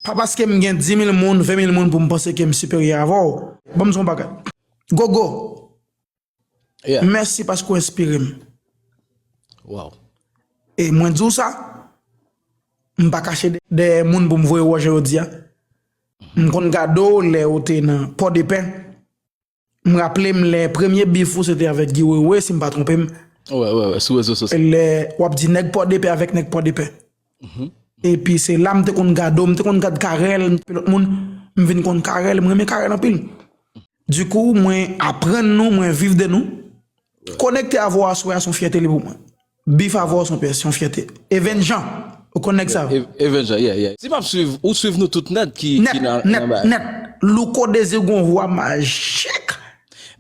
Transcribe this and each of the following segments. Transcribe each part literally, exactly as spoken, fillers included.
Pa paske m gen dis mil moun, ven mil moun pou m panse ke m siperyè avè w. Ban m di w yon bagay. Gogo, Yeah. Mèsi paske w enspire m. Wow. E mwen di w sa, m pa kache dèyè moun pou m voye w wè jan yo di a. M konn gade w lè w te nan Pòdepè. M raple m lè premye bif ou se te avèk Guy Wewe, si m pa twonpe m. Wè, wè, wè, sou rezo sosyal. Lè w ap di nèg Pòdepè avèk nèg Pòdepè. Epi se la m te konn gade w, m te konn gade Carel, epi lòt moun, m vin konn Carel, m renmen Carel anpil. Dikou, mwen aprann nou, mwen viv de nou. Konekte avè w aswè a se yon fyète li pou mwen. Bif avè w se yon pyès, se yon fyète. Even Jean, ou konn nèg sa yo? Even Jean, yeah, yeah. Si m ap swiv, ou swiv nou tout nèt ki, Nèt, ki nan, nèt, nan bagay. Nèt. Louko Désir gon vwa majik.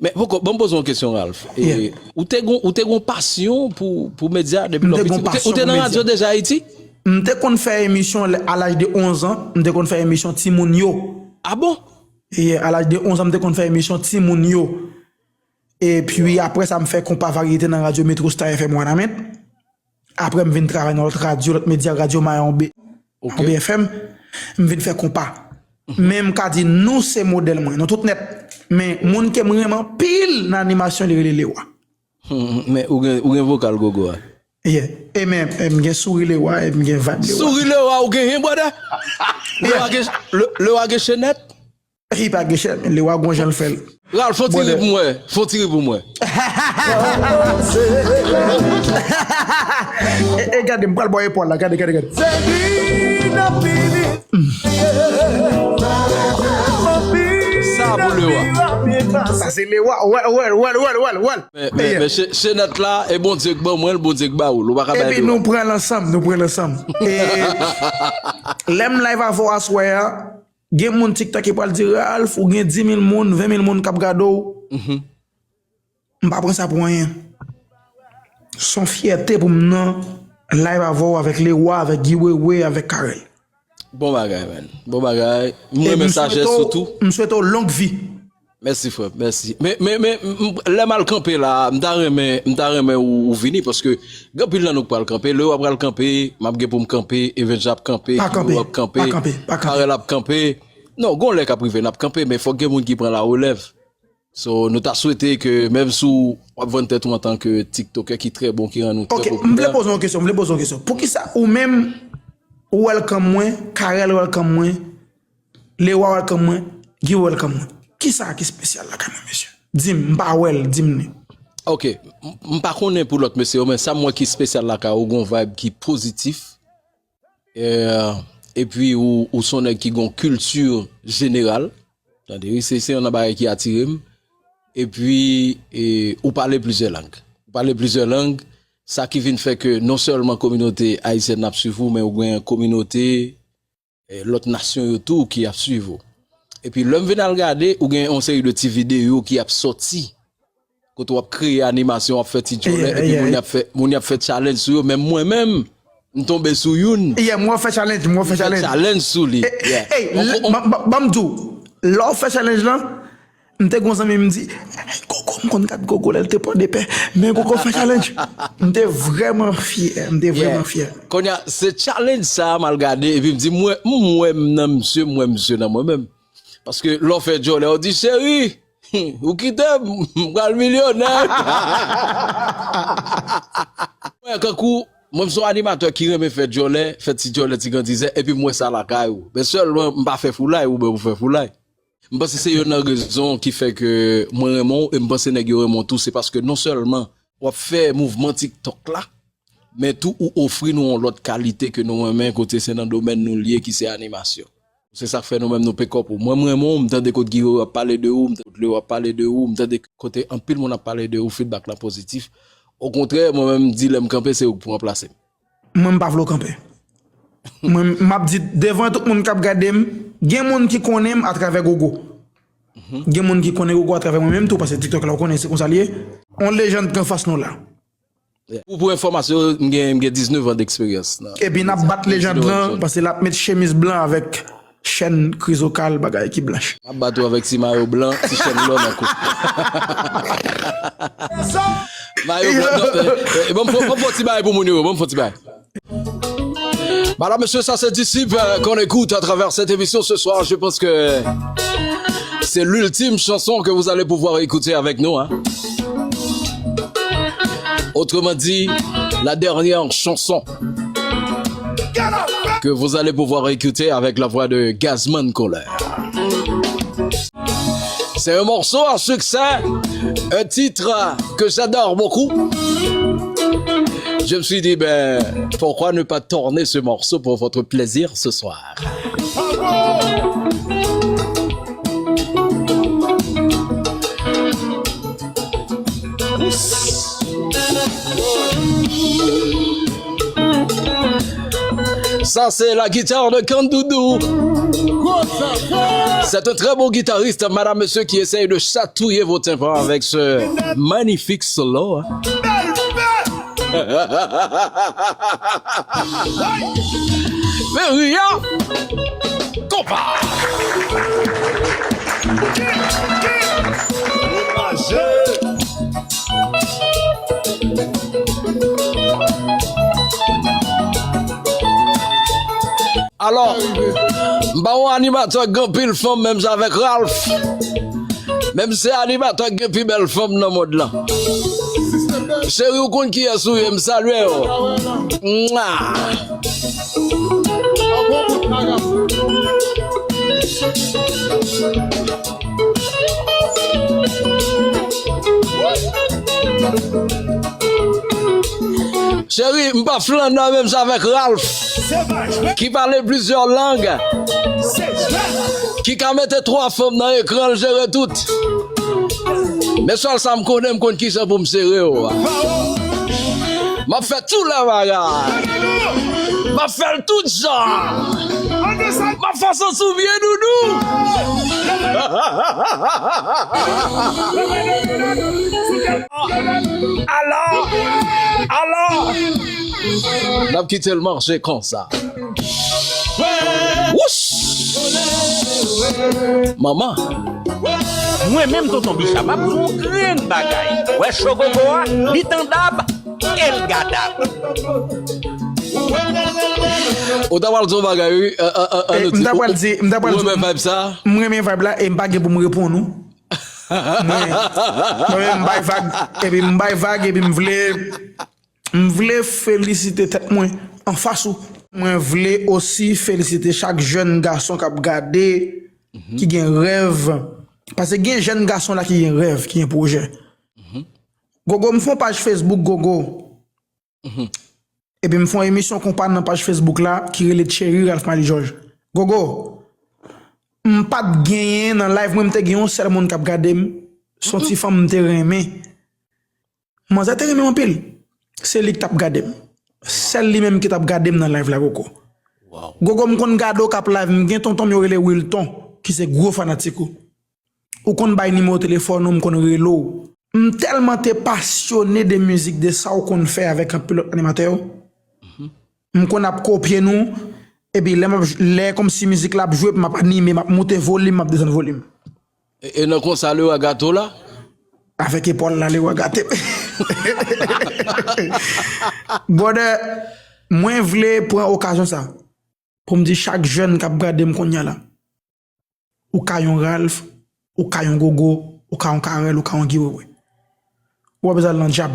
Men poko, ban m poze yon kesyon, Ralph. E, Yeah. Ou te gon, ou te gon pasyon pou, pou medya depi M lò te gon piti? Ou te, pasyon ou te pou nan medya. Radyo Deja Ayiti? M te konn fè emisyon lè- a laj de onz an, m te konn fè emisyon timoun yo. Ah bon? E a laj de onz an, m te konn fè emisyon timoun yo. Epi apre sa, m fè konpa varyete nan radyo Metro Star F M Wanament. Apre, m vin travay nan lòt radyo, lòt medya, radyo Mayon B, Ok. Mayon B F M. M vin fè konpa. Men m ka di nou se modèl mwen, nou tout nèt. Men moun ke m renmen anpil nan animasyon, li rele Lewa. Hmm, men ou gen, ou gen vokal Gogo a. Yeah. E men, e m gen souri Lewa, e m gen vibe Lewa. Souri Lewa, ou genyen, brother? Lewa gen, Le- Lewa gen chenèt? Li pa gen chèn, Lewa gon jan l fè l. Ralph, fon ti ri Brother. Pou mwen. Fon ti ri pou mwen. E, e gade, m pral bò epòl la, gade, gade, gade. Sa pou Lewa. Sa se Lewa, wèl, wèl, wèl. Men, men, men che- chenèt la, e Bondye k ban mwen l, Bondye k ba ou l. Ou pa ka bay Epi Lewa. Nou pran l ansanm, nou pran l ansanm. E lè m live avè w aswè a, gen moun TikTok ki pral di, Ralph, ou gen dis mil moun, ven mil moun k ap gade w. M pa pran sa pou anyen. Se yon fyète pou m nan live avè w, avèk Lewa, avèk Guy Wewe, avèk Carel. Bon bagay, man. Bon bagay. M E renmen m sajès swete ou w- tou. M swete w long vi. Mèsi, frè. Mèsi. Men, men, men, m- lè m al kanpe la, m ta renmen, m ta renmen ou, ou vini, paske gen anpil nan nou k pral kanpe. Lewa pral kanpe, m ap gen pou m kanpe, Evenja ap kanpe, Pa kanpe, Guy ap kanpe, pa kanpe, pa kanpe. Carel ap kanpe. Non, gon lè k ap rive, n ap kanpe, men fòk gen moun ki pran la relèv. So, nou ta swete ke, menm si w ap vann tèt ou antanke TikTokè ki trè bon, ki rann ou trè Ok, m vle popilè. Poze yon kesyon, m vle poze yon kesyon. Poukisa ou menm, ou welcome mwen, Carel welcome mwen, Lewa welcome mwen, Guy welcome mwen? Kisa ki espesyal lakay mwen, mesye? Di m, m pa wè l, di m li. Ok, m m pa konnen pou lòt mesye yo, men sa m wè ki espesyal lakay ou, gon vibe ki pozitif. Eh, epi ou, ou se yon nèg ki gon kilti jeneral. Tande, wi, se, se yon nan bagay ki atire m. Epi, e, ou pale plizyè lang. Ou pale plizyè lang, sa ki vin fè ke non sèlman kominote ayisyèn ap swiv ou, men ou gen kominote, e, lòt nasyon yo tou ki ap swiv ou. Epi lè m vin al gade, ou gen yon seri de ti videyo ki ap sòti. Kote w ap kreye animasyon, w ap fè ti djòlè, Yeah, epi yeah. Moun y ap fè, moun y ap fè challenge sou yo. Menm mwen menm, m tonbe sou youn. Yeah, mwen fè challenge, mwen fè Fè challenge. Challenge sou li. Eh, Yeah. Hey, On- lè- on- ban- ban- ban m di w, lè w fè challenge lan, m te gon zanmi m di, "Hey, Gogo, m konn gad Gogo lè l te Pòdepè, men Gogo fè challenge." M te vrèman fyè, m te vrèman fyè. Kounye a, se challenge sa a m al gade, epi m di, mwen, m wè m nan misye, m wè misye nan mwen menm. Paske lè w fè djòlè, w di, cheri, ou kite m, m pral milyonè. Mwen, kankou, mwen, m se yon animatè ki renmen fè djòlè, fè ti djòlè, ti grandizè, epi m wè sa lakay ou. Men sèlman, m pa fè foulay, ou menm ou fè foulay. M panse se youn nan rezon ki fè ke mwen renmen w, e m panse nèg yo renmen w tou, se paske non sèlman w ap fè mouvman TikTok la, men tou ou ofri nou yon lòt kalite ke nou renmen, kote se nan domèn nou l ye, ki se animasyon. Se sa k fè nou menm nou pick up ou. Mwen, m renmen w, m tande kot Guiro ap pale de ou, m tande kot Leo ap pale de ou, m tande kote anpil moun ap pale de ou, feedback lan pozitif. Okontrè, mwen menm, m di lè m kanpe, se ou k pou ranplase m. Mwen, m pa vle w kanpe. Mwen, m ap di devan tout moun k ap gade m, gen moun ki konnen m atravè Gogo. Gen moun ki konnen Gogo atravè mwen menm tou, paske TikTok la, ou konnen se konsa l ye. On lejann k anfas nou la. Pou, pou enfòmasyon, m gen, m gen diznèf an deksperyans nan. Epi n ap bat lejann lan, paske l ap met chemiz blan avèk chèn krizokal, bagay ki blanch. M ap bat ou avèk ti mayo blan, ti chèn lò nan kou. Mayo blan, non, eh, eh, ban m fè, ban m fè ti bagay pou moun yo, ban m fè ti bagay. Madame, monsieur, ça c'est Disciple euh, qu'on écoute à travers cette émission ce soir. Je pense que c'est l'ultime chanson que vous allez pouvoir écouter avec nous, hein. Autrement dit, la dernière chanson que vous allez pouvoir écouter avec la voix de Gazman Colère. C'est un morceau à succès, un titre que j'adore beaucoup. Je me suis dit, ben, pourquoi ne pas tourner ce morceau pour votre plaisir ce soir? Ça, c'est la guitare de Kandoudou. C'est un très beau guitariste, madame, monsieur, qui essaye de chatouiller vos tympans avec ce magnifique solo, hein. Meriya, konpa. Alò, m pa yon animatè k gen anpil fanm menm jan avèk Ralph. Menm se animatè k gen pi bèl fanm nan mond lan. Cheri, ou konn kiyès ou ye, m salye w. Mwa. Cheri, m pa flannè menm jan avèk Ralph, ki pale plizyè lang, ki ka mete twa fanm nan ekran, l jere tout. Men sèl sa m konnen, m konn kijan pou m jere w. M ap fè tout lè bagay. M ap fè l tout jan. M ap fè w santi w byen, doudou. Alò, alò. N ap kite l mache konsa. Wouch! Manman! Mwen menm, Tonton Bicha, m ap di w yon grenn bagay. Wè cho gogo a, li tandab, e l gadab. Ou ta pral di yon bagay, wi. Eh, m ta pral di, m ta pral di, ou renmen vibe sa? M renmen vibe la, e m pa gen pou m reponn ou. Mwen, mwen menm, m bay vag, epi m bay vag, epi m vle M vle felisite tèt mwen anfas ou. Mwen vle osi felisite chak jèn gason k ap gade, ki gen rèv. Paske gen jèn gason la ki gen rèv, ki gen pwojè. Gogo, m fè yon paj Facebook, Gogo. Epi m fè yon emisyon konpa nan paj Facebook la ki rele Thierry Ralph Marie Georges. Gogo, m pa t genyen nan live mwen, m te gen yon sèl moun k ap gade m. Se yon ti fanm m te renmen. Manzè te renmen m anpil. Se li ki t ap gade m. Sèl li menm ki t ap gade m nan live la, Gogo. Gogo, m konn gade w k ap live, m gen tonton m yo rele Wilton, ki se gwo fanatik ou. Ou konn bay nimewo telefòn ou, m konn rele w. M tèlman te pasyone de mizik, de sa w konn fè avèk anpil lòt animatè yo. M konn ap kopye nou, epi lè m ap, lè kòmsi mizik la ap jwe, m ap anime, m ap moute volim, m ap desann volim. E, e nan konsa, Lewa gate w la? Avèk epòl la, Lewa gate m. Brother, mwen vle pran okazyon sa pou m di chak jèn k ap gade m kounye a la, ou ka yon Ralph, ou ka yon Gogo, ou ka yon Carel, ou ka yon Guy Wewe. Ou pa bezwen al nan djab.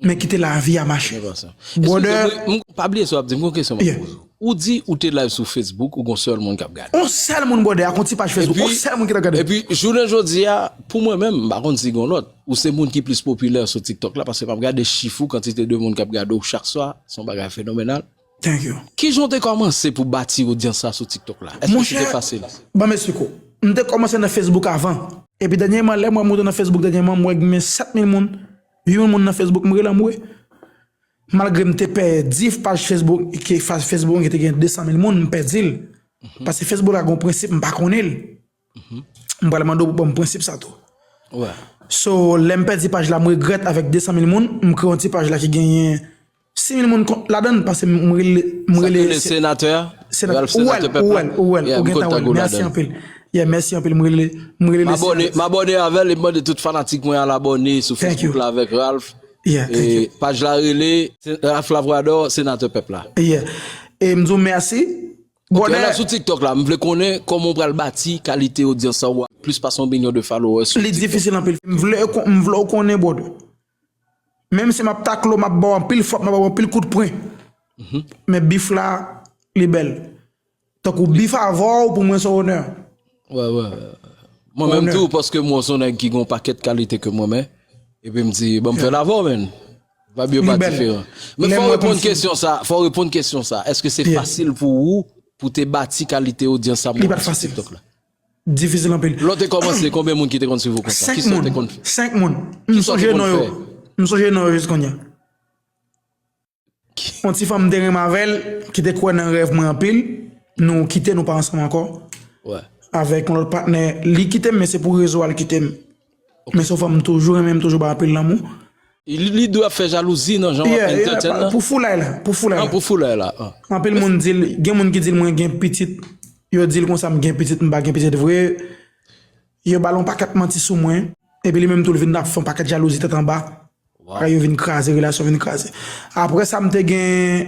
Men kite lavi a mache. Brother. Eskize m, wi, m pa bliye sa w ap di m, gon kesyon m ap poze w. Ou di ou te live sou Facebook, ou gon sèl moun k ap gade. On sèl moun, brother, ak on ti paj Facebook, on sèl moun ki t ap gade. Epi, jounen jodi a, pou mwen menm, m pa konn si gon lòt, ou se moun ki plis popilè sou TikTok la, paske m ap gade chif ou, kantite de moun k ap gade w chak swa, se yon bagay fenomenal. Thank you. Kijan w te kòmanse pou bati odyans sa sou TikTok la? Èske se te fasil? Monchè, ban m esplike w. M te kòmanse nan Facebook avan. Epi dènyèman, lè m wè m monte nan Facebook dènyèman, m wè gen sèt mil moun, uit mil moun nan Facebook, m rele anmwe. Malgre m te pèdi paj Facebook, ke paj Facebook mwen ki te gen de san mil moun, m pèdi l. Paske Facebook la gen yon prensip, m pa konnen l. M pral mande w pou ban m prensip sa tou. So, lè m pèdi paj la, m regrèt avèk de san mil moun, m kreye yon ti paj la ki genyen sis mil moun ladan l, paske m rele, m rele senatè a? Ralph Senatè Pèp la? Ou wè l, ou wè l, ou gentan wè l. Mèsi anpil. Yeah, mèsi anpil. M rele, m rele senatè. M abòne avè l e m mande tout fanatik mwen al abòne sou Facebook la avèk Ralph. Yeah, thank you. Paj la rele Ralph Lavwadò, Senatè Pèp la. Yeah. E m di w mèsi. Ok, la sou TikTok la, m vle konnen kòman w pral bati kalite odyans sa w a, plis pase yon milyon de followers sou TikTok. Li difisil anpil. M vle, m vle w konnen, brother. Menm si m ap takle w, m ap ba w anpil fwap, m ap ba w anpil kout pwen. Men bif la, li bèl. Tankou bif avè w pou mwen se onè. Wè, wè. Mwen menm tou, paske mwen se yon nèg ki gen yon pakèt kalite ke mwen men. Epi m di, ban m fè l avè w, menn. Fabio pa diferan. Men fò w reponn kesyon sa, fò w reponn kesyon sa. Èske se fasil pou ou pou te bati kalite odyans sa mwen sou TikTok la? Difisil anpil. Lè w te kòmanse, konbyen moun ki te konn swiv ou konsa? Kisa w te konn fè? Senk moun. M sonje non yo. M sonje non yo jis kounye a. Yon ti fanm m te renmen avè l, ki te kwè nan rèv mwen anpil, nou kite, nou pa ansanm ankò. Avèk yon lòt patnè, li kite m, men se pou rezo a l kite m. Men se yon fanm m toujou renmen, m toujou ba anpil lanmou. Li, li dwe ap fè jalouzi nan jan w ap entertain nan. Pou foulay la, pou foulay la. Pou foulay la. Anpil moun di l, gen moun ki di l mwen gen pitit, yo di l konsa m gen pitit, m pa gen pitit vre. Yo ba l yon pakèt manti sou mwen, epi li menm tou l vin ap fè yon pakèt jalouzi tèt anba. Bagay yo vin kraze, relasyon vin kraze. Apre sa, m te gen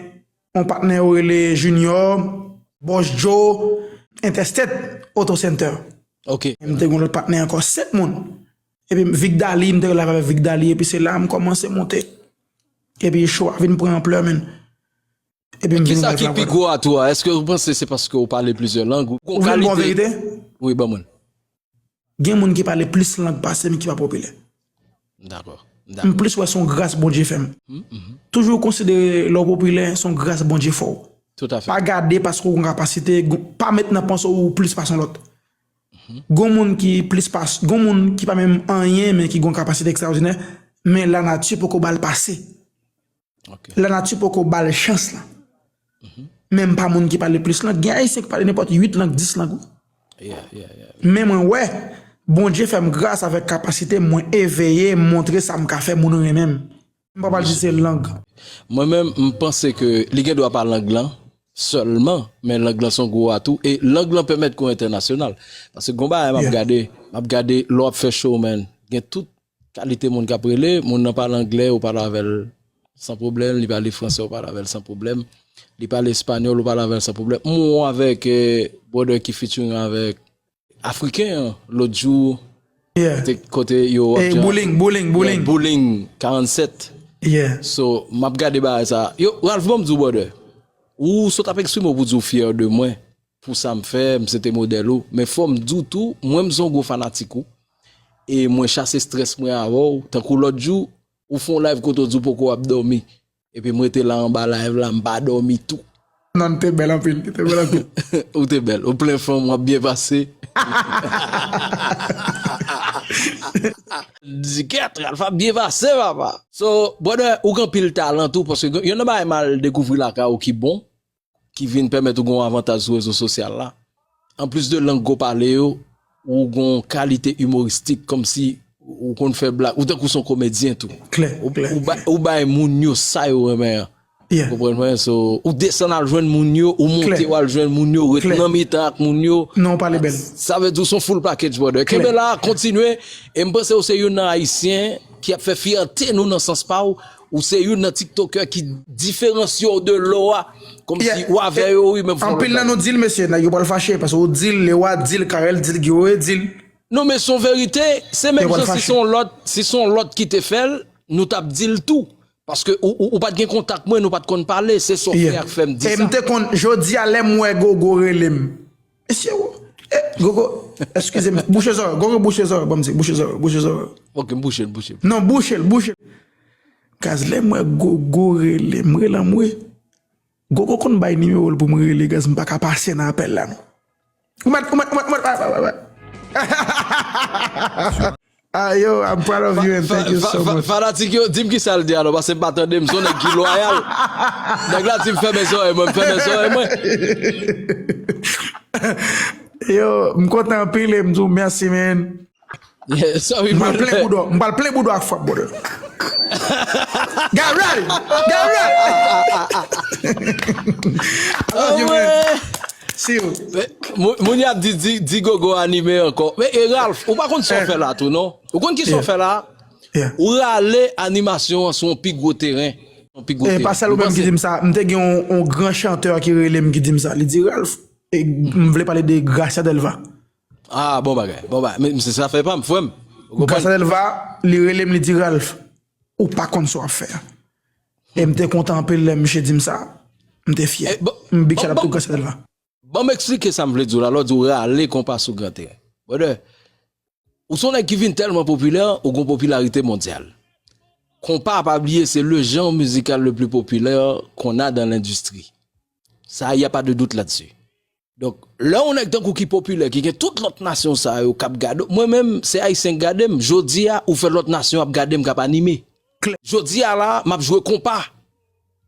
yon patnè yo rele Junior, Boss Joe, Interstate Auto Center. Ok. M te gen yon lòt patnè ankò, senk moun. Epi Vic Daly, m te rele avèk Vic Daly, epi se la m kòmanse monte. Epi show a vin pran anplè, menn. Epi m vin Kisa ki pi gwo atou a? Èske ou panse se paske ou pale plizyè lang? Ou vle m ba w verite? Wi, ban mwen. Gen moun ki pale plis lang pase m ki pa popilè. Dakò. M plis wè se yon gras Bondye fè m. Toujou konsidere lè w popilè se yon gras Bondye fè w. Toutafè. Pa gade paske w gen kapasite, pa met nan panse w ou plis pase yon lòt. Gen moun ki plis pase, gen moun ki pa menm anyen men ki gen yon kapasite ekstraòdinè, men lanati poko ba l pase. Lanati poko ba l chans la. Men m pa moun ki pale plis lang. Gen Ayisyen ki pale nenpòt uit lang, dis lang wi. Men mwen wè, Bondye fè m gras avèk kapasite m, mwen eveye, m montre sa m ka fè, moun renmen m. M pa pral di se lang. Mwen menm, m panse ke li gen dwa pa lang lan sèlman, men lang lan se yon gwo atou. E lang lan pèmèt ke w entènasyonal. Paske gon bagay m ap gade, m ap gade lè w ap fè show, man. Gen tout kalite moun k ap rele, moun nan pale anglè, ou pale avè l san pwoblèm, li pale fransè, ou pale avè l san pwoblèm, li pale espanyòl, ou pale avè l san pwoblèm. M wè w avèk brother ki featuring avèk Afriken an lòt jou, kote yo ap di Bowling, Bowling, Bowling. Bowling karannsèt. So, m ap gade bagay sa. Yo, Ralph, ban m di w, brother, ou sot ap eksprime w pou di w fyè de mwen. Pou sa m fè, m se te modèl ou. Men fò m di w tou, mwen m se yon gwo fanatik ou. E mwen chase strès mwen avè w. Tankou lòt jou, ou fè yon live kote w di w poko ap dòmi. Epi m rete la anba live la, m pa dòmi tou. Non, te bèl anpil, te bèl anpil. Ou te bèl, ou plen fanm, w ap byen pase. Di kèt, Ralph ap byen pase, papa. So, brother, ou gen anpil talan tou, paske gen, gen yon bagay m al dekouvri lakay ou ki bon. Ki vin pèmèt ou gen yon avantaj sou rezo sosyal la. Anplis de lang ke w pale yo, ou gen yon kalite imoristik, kòmsi ou konn fè blag, ou tankou se yon komedyen tou. Klè, klè. Ou bay moun yo sa yo renmen an. Ou konprann mwen? So, ou desann al jwenn moun yo, ou monte w al jwenn moun yo, ou ret nan mitan ak moun yo. Non, w pale bèl. Sa vle di w se yon full package, brother. Kenbe la, kontinye. E m panse ou se youn nan Ayisyen ki ap fè fyète nou nan sans pa w. Ou se youn nan TikToker ki diferansye w de lò a. Kòmsi w avè yo wi, men w fè yon lòt bagay. Anpil nan nou di l, mesye, nèg yo pral fache, paske w di l, Lewa di l, Carel di l, Guiro di l. Non, men se yon verite, se menm jan si se yon lòt, si se yon lòt ki te fè l, nou t ap di l tou. Paske ou, ou, ou pa t gen kontak mwen, nou pa t konn pale, se sa w fè a k fè m di sa. E m te konn, jodi a, lè m wè Gogo rele m, Mesye, wo. Eh, Gogo, eskize m. Bouche zòrèy. Gogo, bouche zòrèy. Ban m di, bouche zòrèy, bouche zòrèy. Ok, m bouche l, bouche l. Non, bouche l, bouche l. Gaz, lè m wè Gogo rele m, rele m, wi. Gogo konn bay nimewo l pou m rele, gaz, m pa ka pase nan apèl la, non. Ou mèt, ou mèt, ou mèt, ou mèt, ou mèt. Ah, yo, I'm proud of you and thank you so much. Fanatik yo, di m kisa l di a non, paske m pa tande, m se yon nèg ki lwayal. Nèg la di m fèmen zòrèy mwen, m fèmen zòrèy mwen. Yo, m kontan anpil e m di w mèsi, man. M pral plen boudò, m pral plen boudò ak fwap, brother. Get ready! Get ready! I love you, man. See you. Moun y ap di, di, di Gogo anime ankò. Men, e Ralph, ou pa konn sa w fè la tou, non? Ou konn kisa w fè la? Ou rale animasyon an sou yon pi gwo teren. Pi gwo. E pa sèl ou menm ki di m sa. M te gen yon, yon gran chantè ki rele m ki di m sa. Li di, Ralph, e, m vle pale de Gracia Delva. Ah, bon bagay. Bon bagay. Men se zafè pa m, frè m. Gracia Delva, li rele m, li di, Ralph, ou pa konn sa w ap fè a. E m te kontan anpil lè misye di m sa. M te fyè. M big shout out pou Gracia Delva. Ban m eksplike sa m vle di w la, lè w di w rale konpa sou gran teren. Brother, ou se yon nèg ki vin tèlman popilè, ou gon popilarite mondyal. Konpa, pa bliye, se le genre musical le plus populaire qu'on a dans l'industrie. Ça, y a pas de doute là-dessus. Donk, lè yon nèg tankou ki popilè, ki gen tout lòt nasyon sa yo k ap gade w, mwen menm, se Ayisyen k gade m, jodi a, ou fè lòt nasyon ap gade m k ap anime. Jodi a la, m ap jwe konpa.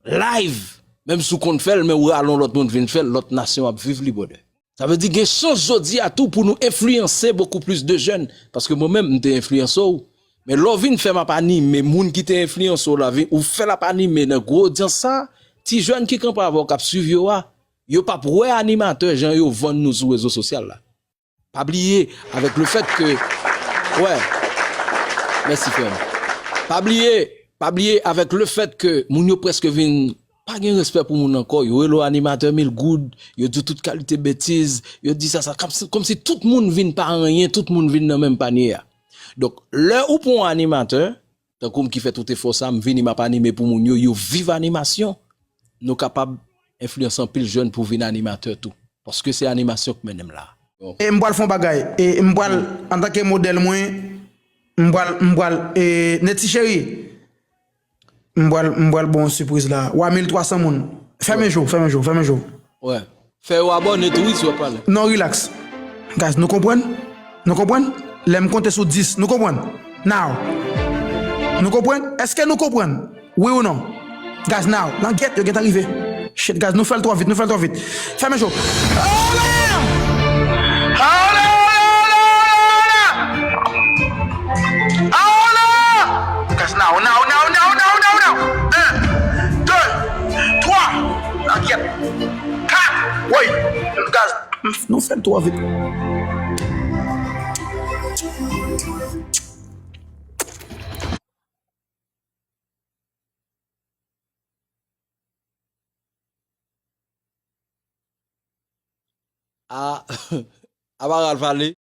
Live. Menm si w konn fè l, men ou rale yon lòt moun vin fè l, lòt nasyon ap viv li, brother. Sa vle di gen chans jodi a tou pou nou enfliyanse beaucoup plus de jeunes. Paske mwen menm, m te enfliyanse w. Men lè w vin fè m ap anime, moun ki te enfliyanse w la, vin, ou fè l ap anime nan gwo odyans sa, ti jèn ki kanpe avè w, k ap swiv yo a, yo p ap wè animatè jan yo vann nou sou rezo sosyal la. Pa bliye, avec le fait que, ouais, mèsi frè m. Pa bliye, pa bliye, avec le fait que moun yo prèske vin pa gen respè pou moun ankò, yo rele w animatè mil goud, yo di w tout kalite betiz, yo di sa, sa, kòmsi, kòmsi tout moun vin pa anyen, tout moun vin nan menm panye a. Donk, lè ou pran yon animatè, tankou m ki fè tout efò sa, m vini, m ap anime pou moun yo, yo viv animasyon, nou kapab enfliyanse anpil jèn pou vin animatè tou. Paske se animasyon k mennen m la. E m pral fè yon bagay. E m pral, antanke modèl mwen, m pral, m pral, e, Netty Cheri, m pral, m pral ba w yon sipriz la. Wa mil twa san moun. Fèmen je w, fèmen je w, fèmen je w. Wè. Fè yo abòne tou wi si w ap pale. Non, relax. Guys, nou konprann? Nou konprann? Lè m konte sou dis, nou konprann? Now. Nou konprann? Èske nou konprann? Wi ou non? Guys, now. Langyèt, yo gentan rive. Shit, guys, nou fè l twò vit, nou fè l twò vit. Fèmen je w. Hold on! Hold on, hold on, hold on, hold on! Hold on! Guys, now, now, now, now, now, now, now! Un, deux, trois, langyèt, quatre, woy, guys, nou fè l twò vit. A, a pa Ralph ale.